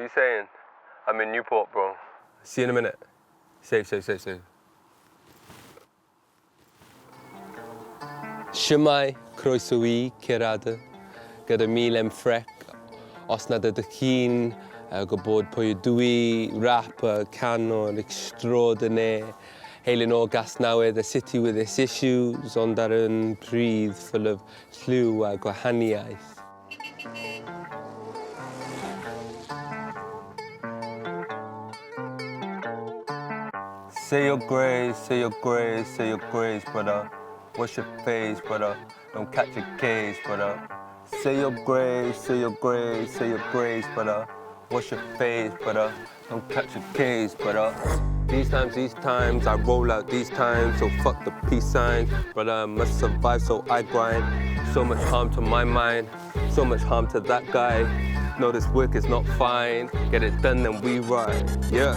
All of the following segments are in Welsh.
What are you saying? I'm in Newport, bro. See you in a minute. Safe, safe, safe, safe. Shwmae, croeso i Curado gyda mi Lemfreck. Os nad ydych chi'n gwybod pwy ydw i, rapper, canwr extraordinaire, hailing o Gasnewydd, a city with its issues, ond ar un pryd full of lliw a gwahaniaeth. Say your grace, say your grace, say your grace, brother. Wash your face, brother. Don't catch a case, brother. Say your grace, say your grace, say your grace, brother. Wash your face, brother. Don't catch a case, brother. These times, these times, I roll out these times, so fuck the peace signs. Brother, I must survive, so I grind. So much harm to my mind, so much harm to that guy. No, this work is not fine. Get it done, then we ride. Yeah.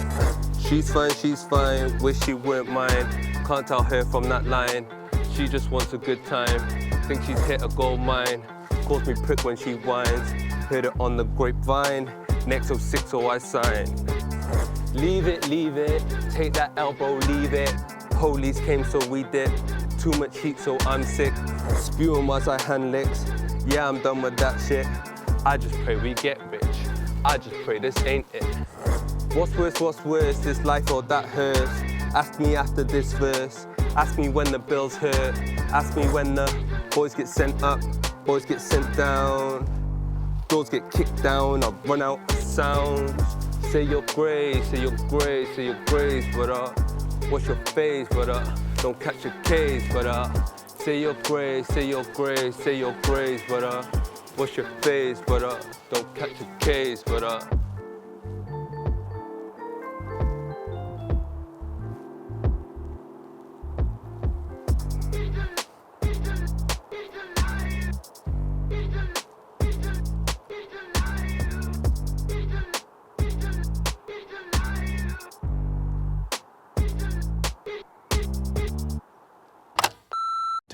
She's fine, she's fine. Wish she weren't mine. Can't tell her from that line. She just wants a good time. Think she's hit a gold mine. Calls me prick when she whines. Heard it on the grapevine. Next 06 or I sign. Leave it, leave it. Take that elbow, leave it. Police came, so we did. Too much heat, so I'm sick. Spewing whilst I hand licks. Yeah, I'm done with that shit. I just pray we get rich. I just pray this ain't it. What's worse, what's worse, this life or that hearse? Ask me after this verse. Ask me when the bills hurt. Ask me when the boys get sent up, boys get sent down. Doors get kicked down, I run out of sounds. Say your grace, say your grace, say your grace, brother. Wash your face, brother. Don't catch a case, brother. Say your grace, say your grace, say your grace, brother. Wash your face, brother. Don't catch a case, brother.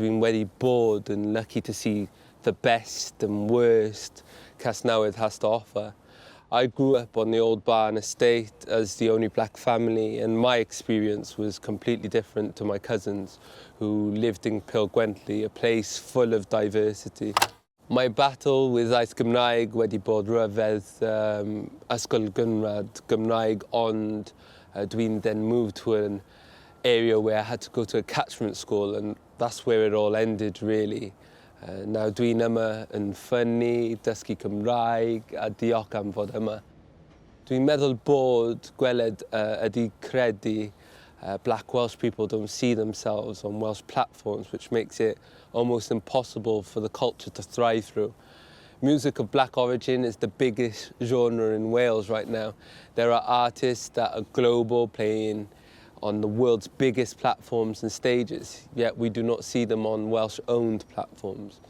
Dwi'n wedi bod yn lucky to see the best and worst Casnewydd has to offer. I grew up on the old barn estate as the only black family, and my experience was completely different to my cousins who lived in Pilgwently, a place full of diversity. My battle with iaith Gymraeg wedi bod rhyfedd um, ysgol gynradd Gymraeg, ond dwi'n then moved to an area where I had to go to a catchment school, and that's where it all ended, really. Nawr dwi'n yma yn ffynnu, dysgu Cymraeg a diolch am fod yma. Dwi'n meddwl bod gweled ydy credu. Black Welsh people don't see themselves on Welsh platforms, which makes it almost impossible for the culture to thrive through. Music of black origin is the biggest genre in Wales right now. There are artists that are global, playing on the world's biggest platforms and stages, yet we do not see them on Welsh-owned platforms.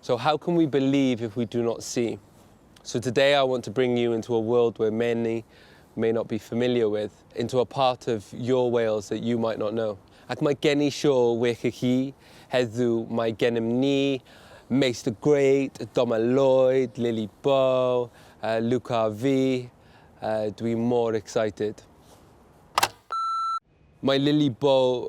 So how can we believe if we do not see? So today I want to bring you into a world where many may not be familiar with, into a part of your Wales that you might not know. Ac mae gen i sioe wych i chi heddiw. Mae gennym ni Mace the Great, Doma Lloyd, Lily Beau, Luke RV. Dwi mor excited. Mae Lily Beau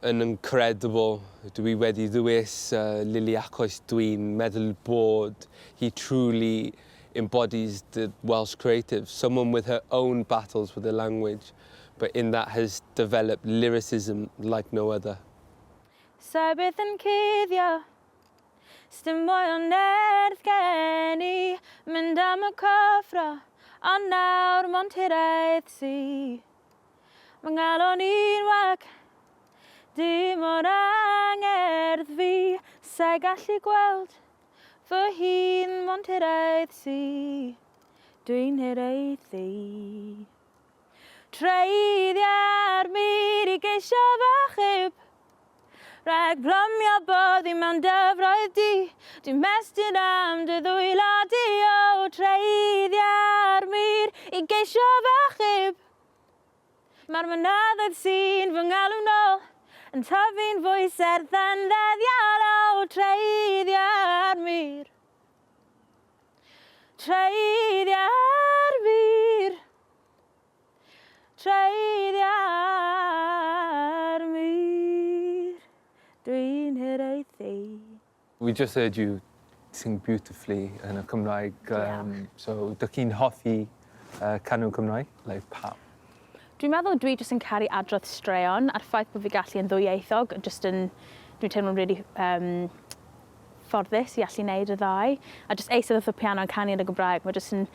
yn incredible. Dwi wedi ddewis Lily achos dwi'n meddwl bod hi truly embodies the Welsh creative, someone with her own battles with the language, but in that has developed lyricism like no other. Sa byth yn cuddio, 'sdim mwy o nerth gen i, mynd am y cyffro, ond nawr mond hiraeth sy. Mae 'nghalon i'n wag, dim ond angerdd fi, sa'i gallu gweld fy hun mond hiraeth sy. Dwi'n hiraethu. Treiddia'r mur i geisio fy achub Rhag plymio boddi mewn dyfroedd du. Dwi'n mestyn am dy ddwylo di, o treiddia'r mur i geisio fy achub. Mae'r mynyddoedd sy'n fy ngalw nôl yn tyfu'n fwy serth yn ddyddiol, o treiddia'r mur. Treiddia'r mur. Dwi'n hiraethu. We just heard you sing beautifully yn y Cymraeg. So, dych chi'n hoffi canu Cymraeg? Like, pam? Dwi'n meddwl dwi jyst yn caru adrodd straeon a'r ffaith bod fi gallu yn ddwyieithog, jyst yn, dwi'n teimlo'n really fforddus i allu neud y ddau. A jyst eistedd wrth y piano yn canu yn y Gymraeg, mae jyst yn...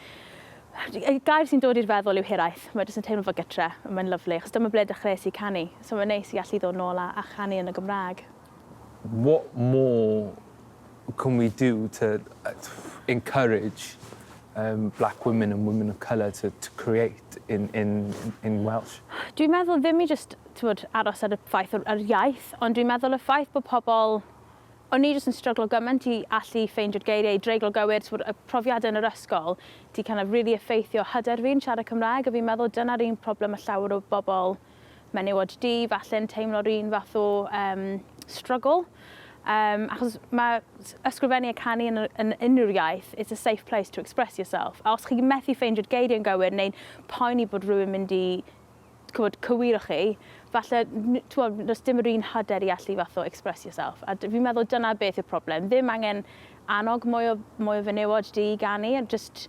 Y gair sy'n dod i'r feddwl yw hiraeth. Mae jyst yn teimlo fel gytre, a mae'n lyfli, achos dyma ble dechreuais i canu. So mae'n neis i allu ddod nôl a chanu yn y Gymraeg. What more can we do to encourage black women and women of colour to create in Welsh? Dwi'n meddwl ddim i just t'wod, aros ar y ffaith o'r iaith, ond dwi'n meddwl y ffaith bod pobl. O'n i jyst yn stryglo gymaint i allu ffeindio'r geiriau, i dreiglo gywir, t'wod, y profiadau yn yr ysgol 'di kind of really effeithio hyder fi'n siarad Cymraeg, a fi'n meddwl dyna'r un problem y llawer o bobl menywod du falle'n teimlo'r un fath o struggle. Achos mae ysgrifennu a canu yn unrhyw iaith, it's a safe place to express yourself. A os chi'n methu ffeindio'r geiriau'n gywir neu'n poeni bod rhywun mynd i cywod, cywiro chi, falle, t'wod, does dim yr un hyder i allu fath o express yourself. A fi'n meddwl dyna beth yw'r problem. Ddim angen annog mwy o fenywod du i ganu, a just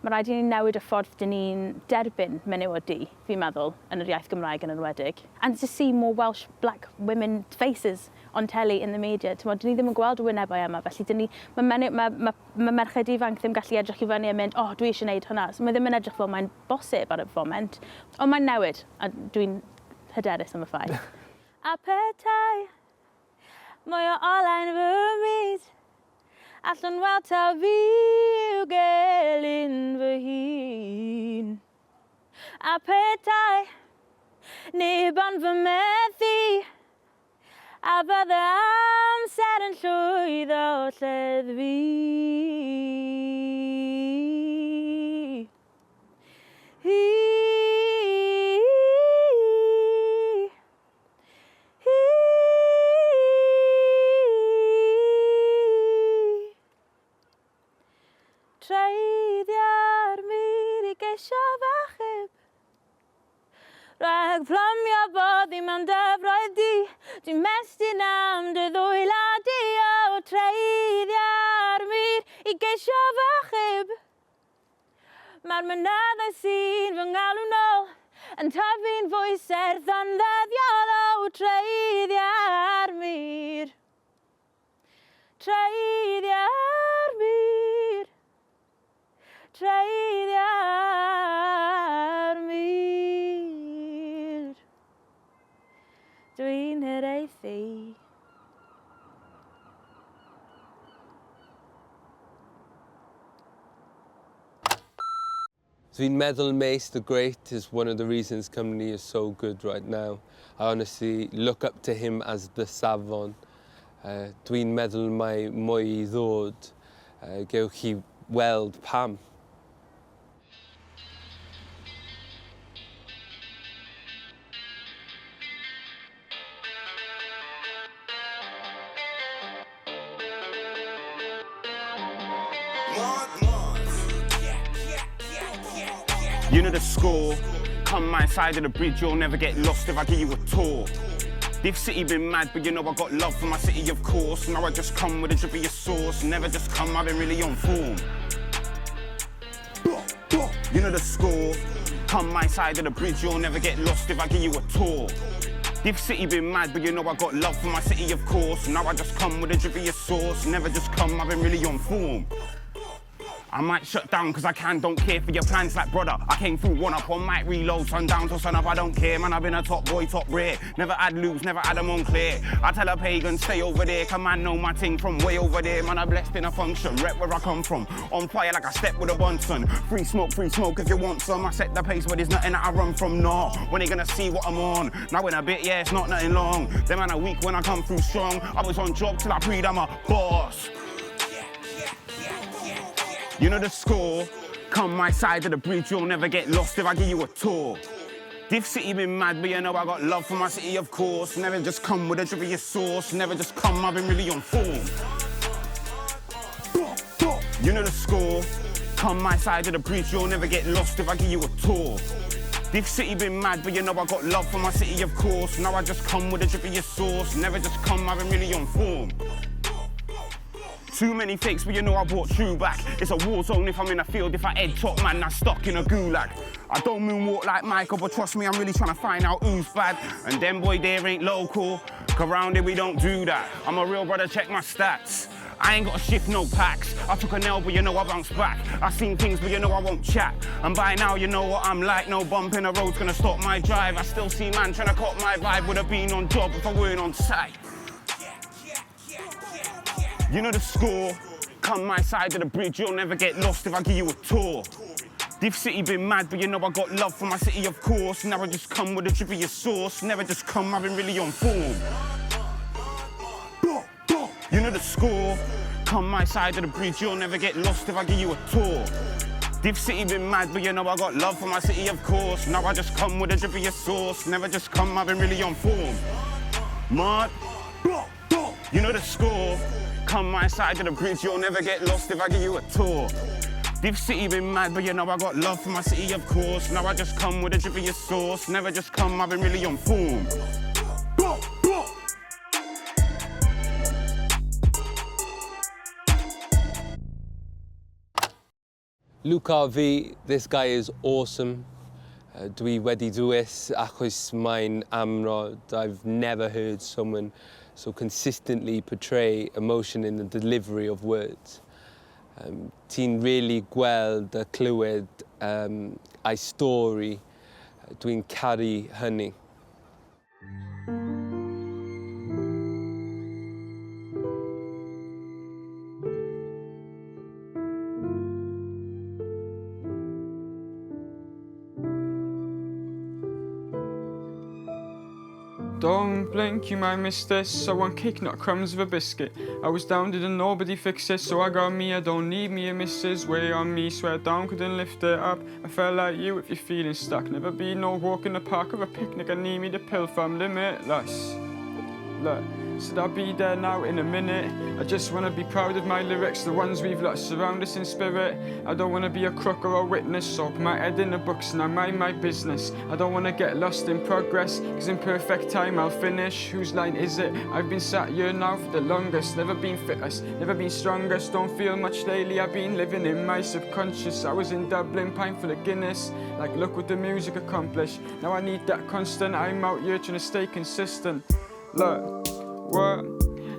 mae rhaid i ni newid y ffordd dyn ni'n derbyn menywod du, fi'n meddwl, yn yr iaith Gymraeg yn enwedig. And to see more Welsh black women faces on telly in the media. T'mod, dyn ni ddim yn gweld y wynebau yma, felly dyn ni, mae, menyw, mae, mae, mae merched ifanc ddim gallu edrych i fyny a mynd, "Oh, dwi eisiau gwneud hwnna." So mae ddim yn edrych fel mae'n bosib ar y foment. Ond mae'n newid, a dwi'n hyderus am y ffaith. A petai mwy o olau'n fy myd, allwn weld taw fi yw gelyn fy hun. A petai neb yn fy methu, a bydde amser yn llwyddo lleddfu. Hi, hi. Treiddio'r mur i geisio f'achub rhag plymio boddi mewn dyfroedd du. Dwi'n mestyn am dy ddwylo di, o, treiddio'r mur i geisio f'achub. Mae'r mynyddau sy'n fy ngalw nôl yn tyfu'n fwy serth yn ddyddiol, o, treiddio'r mur. Treiddio'r mur. Treiddio'r mur. Dwi'n hiraethu. Dwi'n meddwl Mace the Great is one of the reasons Cymru is so good right now. I honestly look up to him as the safon. Dwi'n meddwl mae mwy i ddod. Gewch chi weld pam. You know the score. Come my side of the bridge, you'll never get lost if I give you a tour. This city been mad, but you know I got love for my city, of course. Now I just come with a drip of your sauce. Never just come, I've been really on form. You know the score. Come my side of the bridge, you'll never get lost if I give you a tour. This city been mad, but you know I got love for my city, of course. Now I just come with a drip of your sauce. Never just come, I've been really on form. I might shut down cause I can, don't care for your plans like brother. I came through one up on might reload, sundown till sun up, I don't care. Man, I've been a top boy, top rare. Never had lose, never had them on clear. I tell a pagan, stay over there. Come man, know my thing from way over there. Man, I blessed in a function, rep where I come from. On fire like I step with a Bunsen. Free smoke if you want some. I set the pace, but there's nothing that I run from, nah. When they gonna see what I'm on? Now in a bit, yeah, it's not nothing long. Them man are weak when I come through strong. I was on job till I pre I'm a boss. You know the score. Come my side of the bridge, you'll never get lost if I give you a tour. This city been mad, but you know I got love for my city, of course. Never just come with a drip of your sauce. Never just come, I've been really on form. You know the score. Come my side of the bridge, you'll never get lost if I give you a tour. This city been mad, but you know I got love for my city, of course. Now I just come with a drip of your sauce. Never just come, I've been really on form. Too many fakes, but you know I brought true back. It's a war zone if I'm in a field. If I head top man, I'm stuck in a gulag. I don't moonwalk like Michael, but trust me, I'm really trying to find out who's bad. And them boy there ain't local. 'Cause round here we don't do that. I'm a real brother, check my stats. I ain't got to shift no packs. I took an L, but you know I bounce back. I seen things, but you know I won't chat. And by now, you know what I'm like. No bump in the road's gonna stop my drive. I still see man trying to cop my vibe. Would have been on job if I weren't on site. You know the score. Come my side of the bridge, you'll never get lost if I give you a tour. This city been mad, but you know I got love for my city, of course. Now I just come with a drip of your sauce. Never just come, I've been really on form. You know the score. Come my side of the bridge, you'll never get lost if I give you a tour. This city been mad, but you know I got love for my city, of course. Now I just come with a drip of your sauce. Never just come, I've been really on form. Mud. You know the score. Come my side of the bridge, you'll never get lost if I give you a tour. This city been mad, but you know I got love for my city, of course. Now I just come with a drip of your sauce. Never just come, I've been really on form. Luke RV, this guy is awesome. Dwi wedi dwys achos mae'n amrod. I've never heard someone so consistently portray emotion in the delivery of words. Ti'n really gweld a clywed ei stori. Dwi'n caru hynny. Don't blink, you might miss this. I want cake, not crumbs of a biscuit. I was down, didn't nobody fix it. So I got me, I don't need me a missus. Weigh on me, swear down, couldn't lift it up. I felt like you if you're feeling stuck. Never be no walk in the park or a picnic. I need me the pill from limitless. Look, said I'll be there now in a minute. I just wanna be proud of my lyrics, the ones we've lost surround us in spirit. I don't wanna be a crook or a witness, so put my head in the books and I mind my business. I don't wanna get lost in progress, 'cause in perfect time I'll finish. Whose line is it? I've been sat here now for the longest, never been fittest, never been strongest. Don't feel much lately, I've been living in my subconscious. I was in Dublin, pint full of Guinness. Like, look what the music accomplished. Now I need that constant, I'm out here trying to stay consistent. Look, what?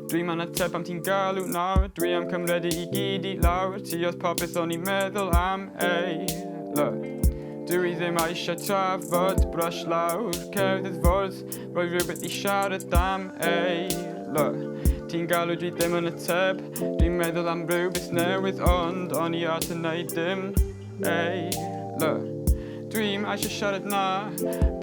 Dwi'n man ateb am ti'n galw nawr. Dwi am cymryd i gyd i lawr. Ti oedd popeth o'n i'n meddwl am, ei. Look, dwi ddim eisiau trafod. Brush lawr, cerdded fwrdd. Rhoi rhywbeth i siarad am, ei. Look, ti'n galw dwi ddim yn ateb. Dwi'n meddwl am rhywbeth newydd ond o'n i at yn neud dim. Ei, look. Dwi'm eisiau siarad na.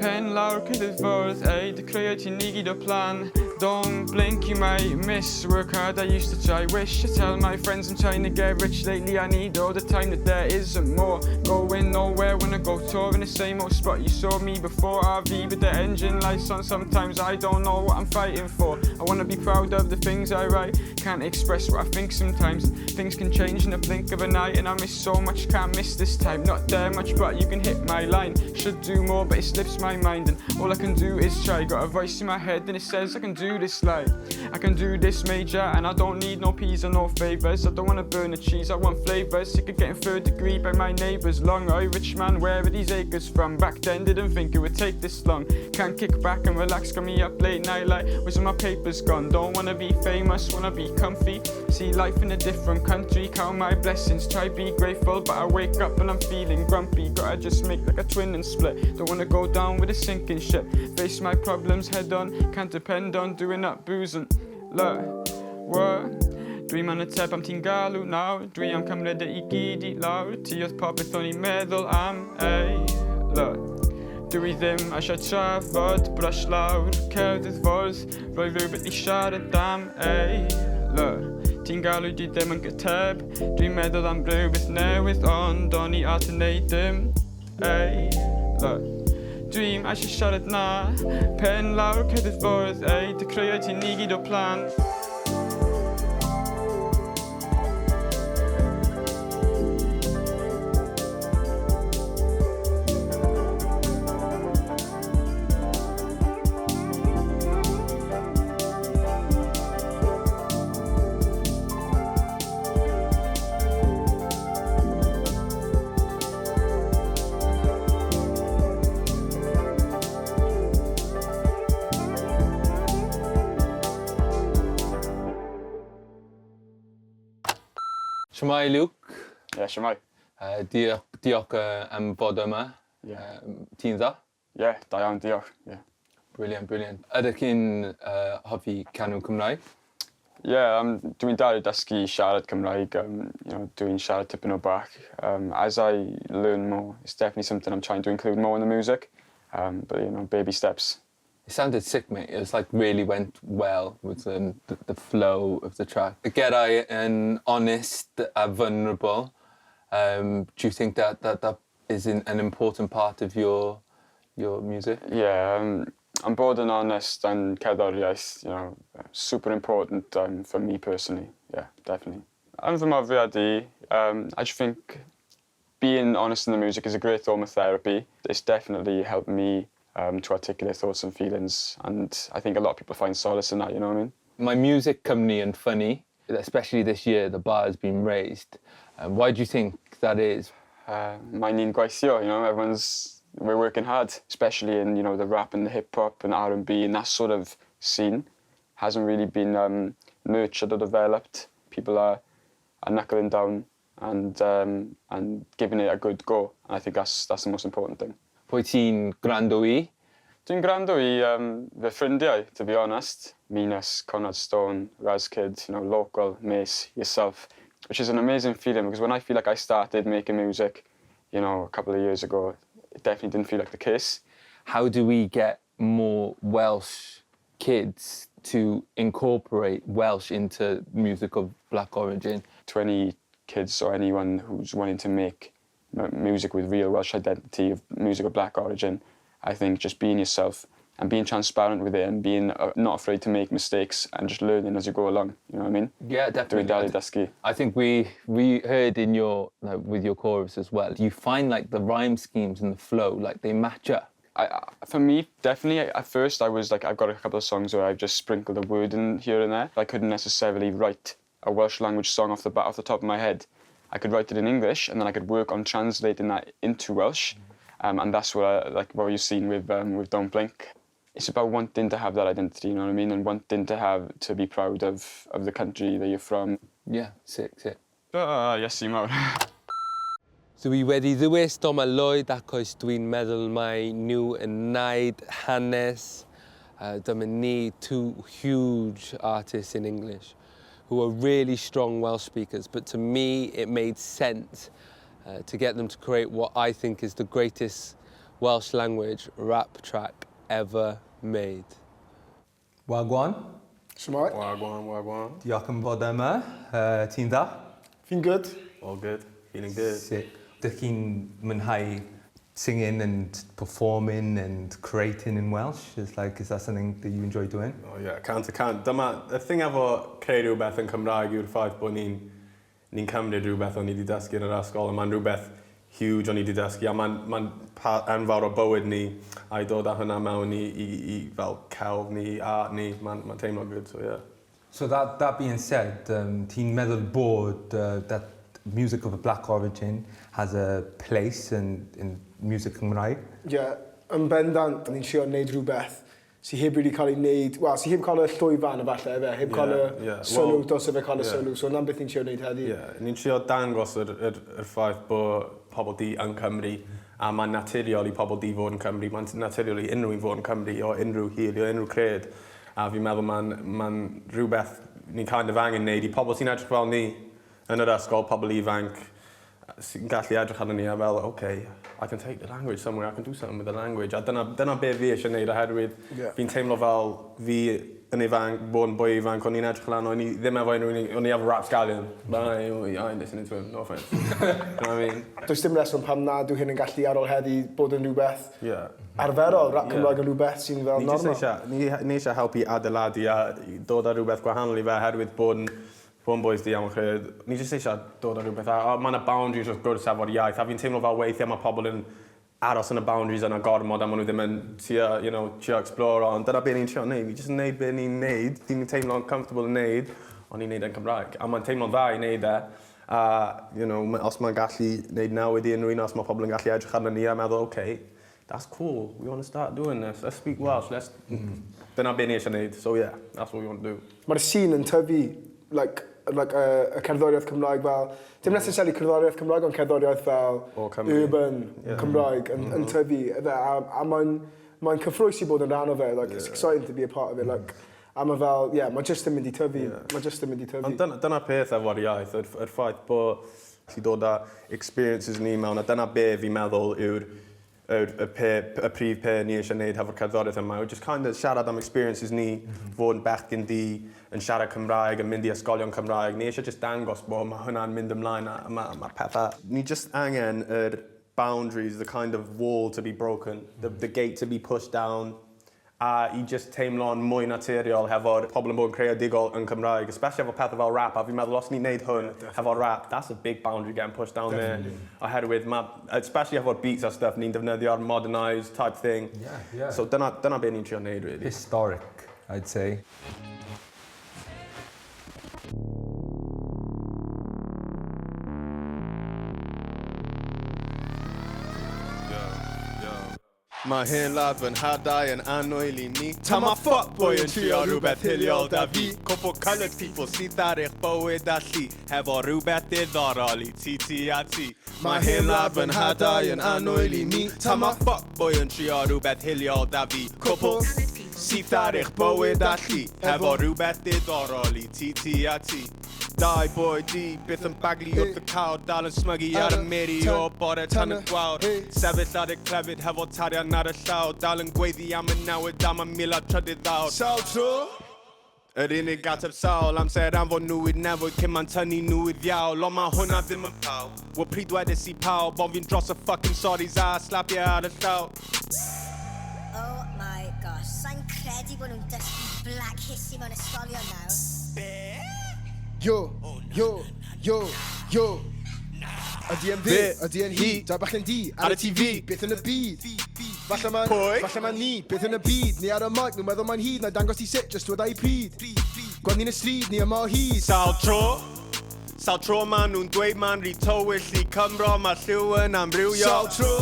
Pen lawr cerdded fwrdd. Ei, dechreuodd ti ni gyd o plan. Don't blink, you might miss. Work hard, I used to try. Wish I tell my friends I'm trying to get rich lately. I need all the time that there isn't more. Going nowhere, wanna go tour in the same old spot you saw me before. RV with the engine lights on. Sometimes I don't know what I'm fighting for. I wanna be proud of the things I write. Can't express what I think sometimes. Things can change in the blink of an eye, and I miss so much, can't miss this time. Not there much, but you can hit my line. Should do more, but it slips my mind, and all I can do is try. Got a voice in my head, and it says I can do this, like I can do this major, and I don't need no peas or no favors. I don't wanna burn the cheese, I want flavors. Sick of getting third degree by my neighbors. Long eye, rich man, where are these acres from? Back then, didn't think it would take this long. Can't kick back and relax, got me up late night like, where's all my papers gone? Don't wanna be famous, wanna be comfy. See life in a different country, count my blessings, try be grateful, but I wake up and I'm feeling grumpy. Gotta just make like a twin and split. Don't wanna go down with a sinking ship. Face my problems head on, can't depend on doing up boozing. Look, what? Dwi'n man ateb am ti'n galw nawr. Dwi am cymryd e i gyd i lawr. Ti oedd popeth o'n i'n meddwl am, ei. Look, dwi ddim eisiau trafod. Brush lawr, cerdded fwrdd. Rhoi rhywbeth i siarad am, ei. Look, ti'n galw di ddim yn gyteb. Dwi'n meddwl am rhywbeth newydd ond o'n i at yn neud dim. Ei, look. Dwi'm eisiau siarad na. Pen lawr, cerdded fwrdd, ei. Dechreuodd ti ni gyd o plan. Shwmae, Luke. Ie, yeah, shwmae. Diolch, diolch am fod yma. Yeah. Ti'n dda? Ie, yeah, da iawn, diolch. Yeah. Brilliant, brilliant. Ydych chi'n hoffi canu Cymraeg? Ie, yeah, dwi'n dal i dysgu siarad Cymraeg. Dwi'n siarad tipyn o bach. As I learn more, it's definitely something I'm trying to include more in the music. But baby steps. It sounded sick, mate. It was like really went well with the flow of the track. Y geiriau yn honest a vulnerable. Do you think that is an important part of your music? Yeah, I'm bod yn honest and cerddoriaeth, super important for me personally. Yeah, definitely. Yn fy mhrofiad i, I just think being honest in the music is a great form of therapy. It's definitely helped me to articulate thoughts and feelings, and I think a lot of people find solace in that, you know what I mean? My music company and funny, especially this year, the bar has been raised. Why do you think that is? Mae ni'n gweithio, we're working hard, especially in the rap and the hip hop and R&B and that sort of scene hasn't really been nurtured or developed. People are knuckling down and giving it a good go. And I think that's the most important thing. Pwy ti'n gwrando i? Dwi'n gwrando i fy ffrindiau, to be honest. Minus, Conrad Stone, Raz Kid, local, Mace, yourself, which is an amazing feeling because when I feel like I started making music a couple of years ago, it definitely didn't feel like the case. How do we get more Welsh kids to incorporate Welsh into music of black origin? To any kids or anyone who's wanting to make music with real Welsh identity, of music of black origin, I think just being yourself and being transparent with it and being not afraid to make mistakes and just learning as you go along, you know what I mean? Yeah, definitely. Dwi'n dal i dysgu. I think we heard with your chorus as well. You find like the rhyme schemes and the flow, like they match up. For me, definitely, at first I was like, I've got a couple of songs where I've just sprinkled a word in here and there. I couldn't necessarily write a Welsh language song off the bat, off the top of my head. I could write it in English and then I could work on translating that into Welsh. And that's what you've seen with Don't Blink. It's about wanting to have that identity, you know what I mean? And wanting to be proud of the country that you're from. Yeah, sick, sick. Ah, yes, mawr. Dwi wedi ddewis Dom a Lloyd achos dwi'n meddwl mai nhw yn wneud hanes. Dyma ni two huge artists in English who are really strong Welsh speakers, but to me it made sense to get them to create what I think is the greatest Welsh language rap track ever made. Wagwan. Shwmae? Wagwan, wagwan. Diolch am fod yma. Ti'n dda? Fi'n good. All good. Feeling good. Sick. Dych chi'n mwynhau singing and performing and creating in Welsh? Is that something that you enjoy doing? Oh yeah, cant y cant. Dyma, y thing efo creu rhywbeth yn Cymraeg yw'r ffaith bod ni'n ni cymryd rhywbeth o'n i wedi dysgu yn yr ysgol, a mae'n rhywbeth huge o'n i wedi dysgu, a mae'n ma enfawr o bywyd ni, a i dod â hwnna mewn i fel celf ni, art ni, mae'n ma teimlo good, so yeah. So that being said, ti'n meddwl bod that music of a black origin has a place in music Cymraeg? Ie, yeah, yn bendant, ni'n trio wneud rhywbeth sy'n heb really cael ei wneud, wel, sy'n heb cael y llwyfan efallai, efe, heb cael y sylw, dos efe cael y sylw, so na'n beth ni'n trio wneud heddi. Yeah, ni'n trio dangos yr ffaith bod pobl du yn Cymru, a mae'n naturiol i pobl du fod yn Cymru, mae'n naturiol i unrhyw un fod yn Cymru, o unrhyw hil, o unrhyw cred. A fi'n meddwl mae'n ma rhywbeth ni'n kind of angen wneud i pobl sy'n edrych fel ni yn yr ysgol, pobl ifanc, sy'n gallu edrych arno ni a fel, okay, I can take the language somewhere, I can do something with the language. A dyna be fi eisiau gwneud oherwydd fi'n teimlo fel fi yn ifanc, bod yn boi ifanc, o'n i'n edrych lan, o'n i ddim efo unrhyw un, o'n i efo Rapscallion. But I ain't listening to him, no offence. You know what I mean? Does dim reswm pam nad yw hyn yn gallu ar ôl heddi bod yn rhywbeth arferol, rap Cymraeg yn rhywbeth sy'n fel Ni jyst normal. eisiau, ni eisiau helpu adeiladu a dod â rhywbeth gwahanol i fe oherwydd bod yn boys du am cred. Ni jyst eisiau dod â rhywbeth a mae yna boundaries wrth gwrs efo'r iaith a fi'n teimlo fel weithiau mae pobl yn aros yn y boundaries yna gormod a maen nhw ddim yn trio explore ond dyna be ni'n trio neud. Ni jyst yn neud be ni'n neud, ni'n teimlo'n comfortable yn neud, ond ni'n neud e'n Cymraeg. A mae'n teimlo'n dda i neud e. A, os mae'n gallu neud newid i unrhyw un, os mae pobl yn gallu edrych arno ni a meddwl, okay, that's cool, we want to start doing this, let's speak Welsh, let's... Dyna be ni eisiau neud, so yeah, that's what we want to do. Mae'r scene yn tyfu, like, like, y cerddoriaeth Cymraeg fel, dim necessarily cerddoriaeth Cymraeg, ond cerddoriaeth fel O Cymru. Urban Cymraeg yn tyfu, ife, a mae'n cyffrous i bod yn rhan o fe, like, it's exciting to be a part of it, like, a mae fel, yeah, mae just yn mynd i tyfu, mae just yn mynd i tyfu. Ond dyna peth efo'r iaith, yr ffaith bod ti dod â experiences ni mewn, a dyna be fi'n meddwl yw'r y prif peth ni eisiau gwneud hefo'r cerddoriaeth yma, yw just kind of siarad am experiences ni, fod yn bechgyn du, yn siarad Cymraeg, yn mynd i ysgolion Cymraeg. Ni eisiau just dangos bod mae hwnna'n mynd ymlaen a mae pethau. Ni just angen yr boundaries, the kind of wall to be broken, the gate to be pushed down, a i just teimlo'n mwy naturiol hefo'r pobl yn bod yn creadigol yn Cymraeg, especially efo pethau fel rap, a fi'n meddwl os ni'n neud hwn hefo rap, that's a big boundary getting pushed down there. Oherwydd, ma, especially efo'r beats a stuff, ni'n defnyddio'r modernised type thing. So dyna be ni'n trio neud, really. Historic, I'd say. Mae hen wlad fy nhadau yn annwyl i mi. Ta ma fuckboy yn trio rhywbeth hiliol da fi. Cwpl coloured people sydd ar eich bywyd a llu, hefo rhywbeth diddorol i ti ti a ti. Mae hen wlad fy nhadau yn annwyl i mi. Ta ma fuckboy yn trio rhywbeth hiliol da fi. Cwpl sydd ar eich bywyd a llu, hefo rhywbeth diddorol i ti ti a ti. Dau boi du, byth yn baglu wrth y cawr, dal yn smygu ar y miri o bore tan y gwawr. Sefyll ar y clefyd hefo tarian ar y llaw, dal yn gweiddi am y nawyd am y 1003rd awr. Sawl tro? Yr unig ateb sawl amser anfon nhw i'r nefoedd cyn ma'n tynnu nhw i'r ddiawl. Ond mae hwnna ddim yn pawb. Wel, pryd wedes i pawb, ond fi'n dros y fucking sorries a slapio ar y llaw. Oh my gosh, sa'n credu bod nhw'n dysgu Black History mewn ysgolion nawr. Yo, yo, yo, yo. Ydy e'n fi, ydy e'n hi, dau bachgen du, ar y TV, beth yn y byd? Falle ma'n, Pwy? Falle ma'n ni, beth yn y byd? Ni ar y mic, nhw'n meddwl mae'n hud, na dangos i sut, just dweud i pryd. Gweld ni'n y stryd, ni yma o hyd. Sawl tro? Sawl tro ma nhw'n dweud ma'n rhy tywyll i Cymro, mae lliw yn amrywio. Sawl tro?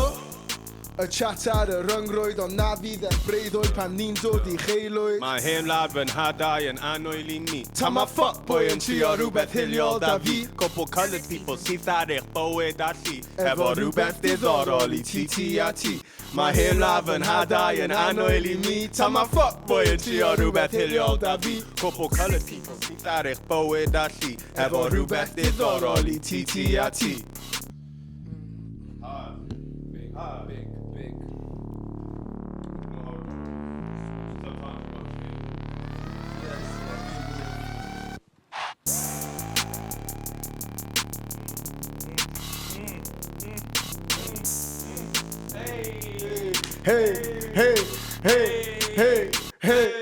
Y chat ar y ryngrwyd, ond na fydd e'n breuddwyd pan ni'n dod i cheilwyd. Mae hen wlad fy nhadau yn annwyl i mi. Ta ma fuckboy yn trio rhywbeth hiliol da fi. Cwpl coloured people sydd ar eich bywyd a llu, hefo rhywbeth diddorol i ti ti a ti. Mae hen wlad fy nhadau yn annwyl i mi. Ta ma fuckboy yn trio rhywbeth hiliol da fi. Cwpl coloured people sydd ar eich bywyd a llu, hefo rhywbeth diddorol i ti ti a ti. Big, big, big. Hey, hey, hey, hey, hey.